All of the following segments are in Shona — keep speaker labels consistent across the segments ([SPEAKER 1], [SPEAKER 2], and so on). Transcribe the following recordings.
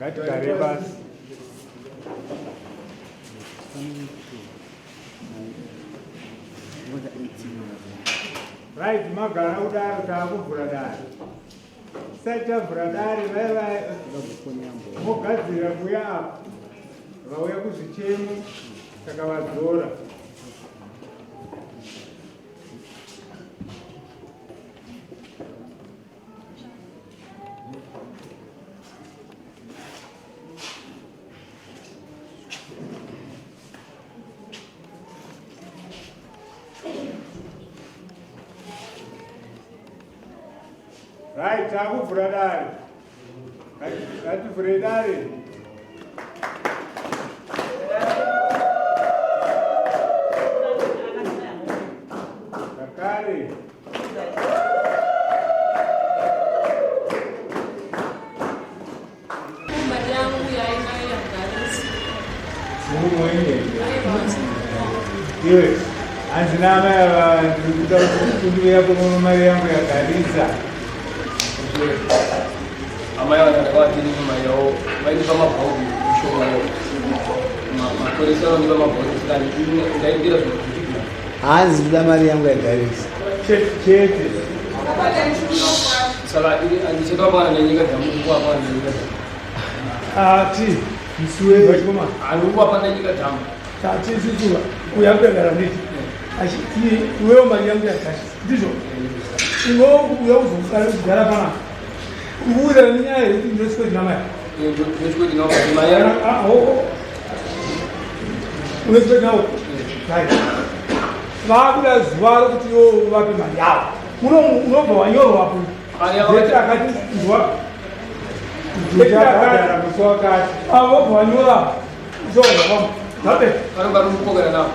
[SPEAKER 1] Ngatigare pasi. Right, magara kudaro taakuvhura dare. Tisati tavhura dare vaiva mogadzirira kuuya apa. Vauya kuzvichemo saka vadzora. Right, takuvhura dare. Ngativhure dare. Zvakare.
[SPEAKER 2] Mari yangu yainayo yagarisa.
[SPEAKER 1] Iwe, hanzi naamai ava ndiri kuda kuti undiuya kuno mari yangu yagarisa.
[SPEAKER 3] Amai ava ndakavati mari yavo vaindipa mabhaundi mishonga yavo. Makoresa vandipa mabhaundi saka ndaidira zvinhu.
[SPEAKER 4] Hanzi ndoda mari yangu yagarisa.
[SPEAKER 1] Chete chete.
[SPEAKER 3] Saka ndichakapana nenyika dzamu kuapana nenyika dzamu.
[SPEAKER 5] Ati
[SPEAKER 1] Msuwe.
[SPEAKER 5] Vachikoma.
[SPEAKER 3] Ari kuapana nenyika dzamu.
[SPEAKER 5] Tati isusu uya kuyagara nditi. Achi iwewe mari yangu yagarisa. Ndizvo. Iwe uya kuzogara kugara panapa. Ubuda nenyaya yekuti ndinochikweti namai.
[SPEAKER 3] Ndinochikweti navo mari yangu.
[SPEAKER 5] Ah, oh. Unochikweti navo. Right. Vakuda zuva rokuti iwe uvape mari yavo. Unobva wanyorwa apo. Zeti akati nzwa.
[SPEAKER 1] Zeti akati musi wakati.
[SPEAKER 5] Vobva wanyora. Zvoona kwam. Zvape.
[SPEAKER 3] Vanonga vari kukokana navo.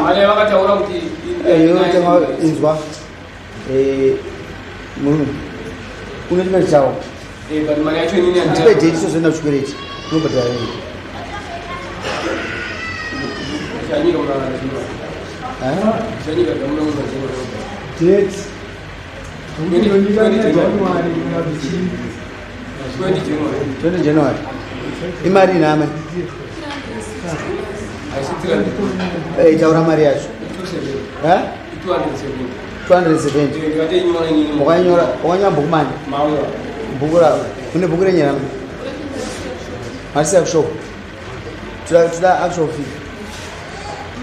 [SPEAKER 3] Mari yavakataura kuti
[SPEAKER 4] Inotanga inzwa. Murume. Une chimwe chawo.
[SPEAKER 3] But mari yacho inini handina.
[SPEAKER 4] Tipe date tozoenda kuchikwereti. Unobhadhara rini?
[SPEAKER 3] Chanyika murara zvino.
[SPEAKER 4] Eh?
[SPEAKER 3] Chanyika dzamuna muna zvino.
[SPEAKER 5] Date. Unonyika January kuna bichi.
[SPEAKER 3] 20 January.
[SPEAKER 4] 20 January. Imari ina amai?
[SPEAKER 3] Haisi 300.
[SPEAKER 4] Taura mari yacho.
[SPEAKER 3] 270.
[SPEAKER 4] Eh?
[SPEAKER 3] 270.
[SPEAKER 4] 270.
[SPEAKER 3] Ndikati inyora inini.
[SPEAKER 4] Wakanyora, wakanyora bhuku mani?
[SPEAKER 3] Mauya.
[SPEAKER 4] Bhuku ra, une bhuku renyera mani? Marisi kushop. Toda toda actual fee.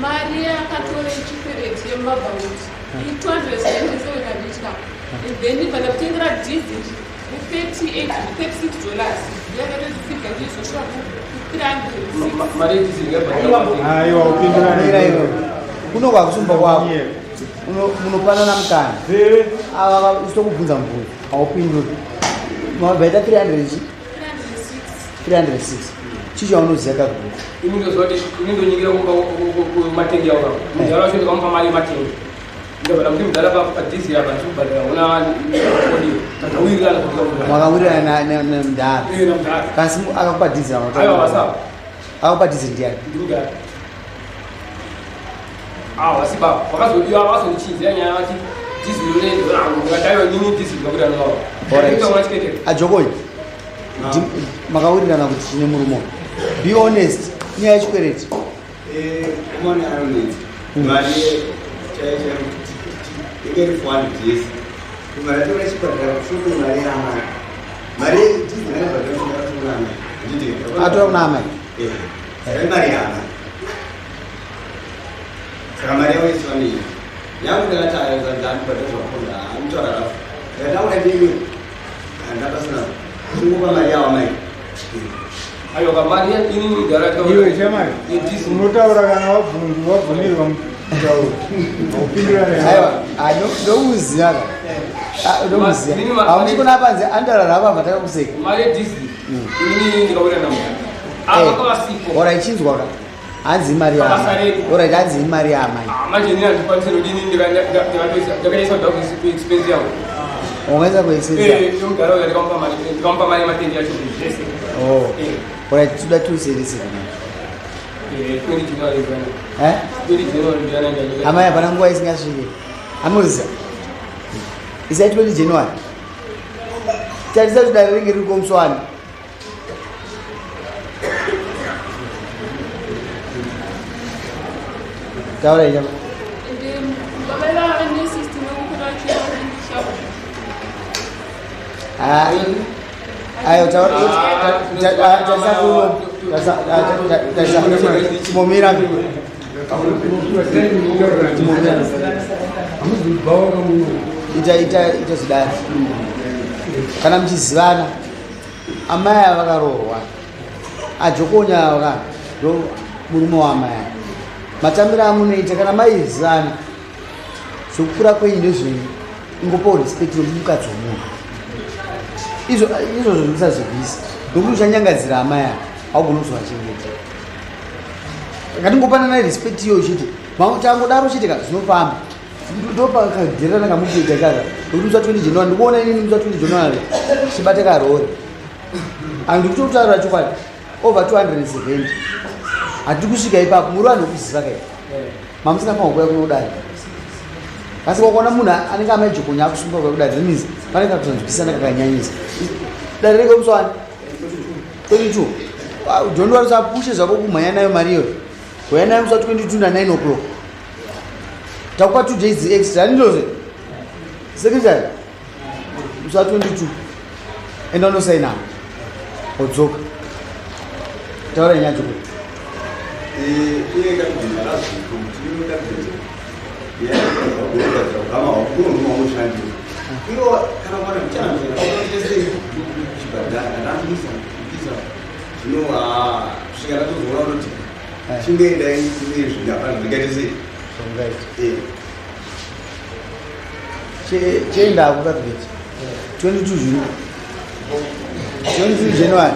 [SPEAKER 2] Mari yakatora chikwereti yemabhauti i277 kaditya and then bva ndakutengera diesel ne38 $36 ndiyakatozifika ndizosvika ku 306.
[SPEAKER 3] Mari yedhiziri ngabhadhara.
[SPEAKER 1] Aiwa, upindurane.
[SPEAKER 4] Mira iwe. Kuno kwakusumba kwako. Munopanana mukana.
[SPEAKER 1] Zve.
[SPEAKER 4] Ava usitokubvunza mubvunzo. Haupinduri. Mabvaita 300 chi?
[SPEAKER 2] 306.
[SPEAKER 4] 306. Chii chaunoziva kakuru?
[SPEAKER 3] Ini ndoziva kuti ini ndonyingira kumba kumatengi avo kavo. Mudhara wacho ndikamupa mari yematengi. Ndabhadhara kuti mudhara padhiziri apa ndikubhadhara una kodi. Takawirirana kuti mudhara.
[SPEAKER 4] Makawirirana namudhara.
[SPEAKER 3] Eh, namudhara.
[SPEAKER 4] Kasi akakupa dhiziri
[SPEAKER 3] Aiwa wasapa.
[SPEAKER 4] Akakupa dhiziri ndiani?
[SPEAKER 3] Ndimudhara. Ah, wasi baba. Wakazodiwa wakazondichinzira nyaya vati dhiziri rine rangu. Ndikati aiwa inini dhiziri ndikabuda navo.
[SPEAKER 4] Alright.
[SPEAKER 3] Ndikaona chikete.
[SPEAKER 4] Ajokoyi. Makawirirana kuti chine murume. Be honest. Nyaya yechikwereti.
[SPEAKER 6] Kumana anonetsa. Mari chaiyo chaiyo inge iri 400 yes. Mari yacho chibhadhara kushopo mari yaamai. Mari yedhiziri yakabhadhara kuna amai. Handiti?
[SPEAKER 4] Atora kuna amai.
[SPEAKER 6] Eh. Saka imari yaamai. Saka mari yavo isiwa nei. Yangu ndakati ayo ndandibhadhara zvakunda. Anotaura rafu. Ndakataura newe. Handapasina. Chingopa mari yavo amai.
[SPEAKER 3] Aiwa mari inini mudhara
[SPEAKER 1] Iwe shamwari,
[SPEAKER 3] Yedhiziri.
[SPEAKER 1] unotaura kana wabvunzwa wabvumirwa mutauro. Haupindurane.
[SPEAKER 4] Aiwa, ndokuziva ka. Ah, unomuziva hamusi kuna panze anotaura rava vatakakuseka
[SPEAKER 3] mari yedhiziri inini ndikawira namo
[SPEAKER 4] Eh,
[SPEAKER 3] ava kavasipo
[SPEAKER 4] ora ichinzwa ka hanzi imari
[SPEAKER 3] Pabasa
[SPEAKER 4] yaamai
[SPEAKER 3] redu.
[SPEAKER 4] ora hanzi imari yaamai
[SPEAKER 3] Ah, manje inini handikwanisi nekuti inini ndakaisa kuda kuexpense yangu
[SPEAKER 4] ungaisa kuexpense
[SPEAKER 3] Eh, yomudhara uya ndikamupa mari ndikamupa mari yematendi yacho zvese
[SPEAKER 4] oh
[SPEAKER 3] Eh,
[SPEAKER 4] ora toda tuiseresera
[SPEAKER 3] eh, 20 January bwana.
[SPEAKER 4] eh
[SPEAKER 3] 20 January ndiana ndanyika.
[SPEAKER 4] amai hapana nguva isingasvike amuziva isai 20 january tarisa kuti dare ringe riri komuswani taura ichapa
[SPEAKER 2] Ende baba ivava vane system yekukura vachiendisha.
[SPEAKER 4] ayo tarisa kuno tarisa chimomira ita ita ita zvidari kana muchizivana amai ava vakaroorwa ajokonya ava ka ndo murume waamai ava matambiro amunoita kana maizivana zvokukura kwenyu ndezvenyu ingopawo respect yomukadzi womunhu izvozvo musazvibvisa nokuti uchanyangadzira amai ava haugoni kuzovachengeta ngatingopanana respect iyoyo chete tangodaro chete ka zvinofamba ndopakagererana kamukuita kaka nokuti musa 20 january ndikuona inini musa 20 january chibate karori handikutotaura chokwadi over 270 hatiri kusvika ipapo muri vanhu vekuziva kai mamusina maoko yakuno kudari asi wakaona munhu anenge amaijokonya akusunga kuya kudari that means pane kakusanzwisisana kakanyanyisa dare rege muswani 22 don't worry usapushe zvako kumhanya nayo mari iyoyo uya nayo musa 22 na 9 o'clock takupa 2 days extra handindozve secretary musa 22 enda unosaina odzoka taura nyaya dzekuti
[SPEAKER 6] iye kabineti kuti iye kabineti yaakugama wakunomushandira iwo kana mwana mchana chibhadhara kana amisa kupisa zvino kusvika ndatozoona kuti chingoendai nezvinhu hapana ndingaite sei
[SPEAKER 4] Chienda ako kabineti 22 June 22 January.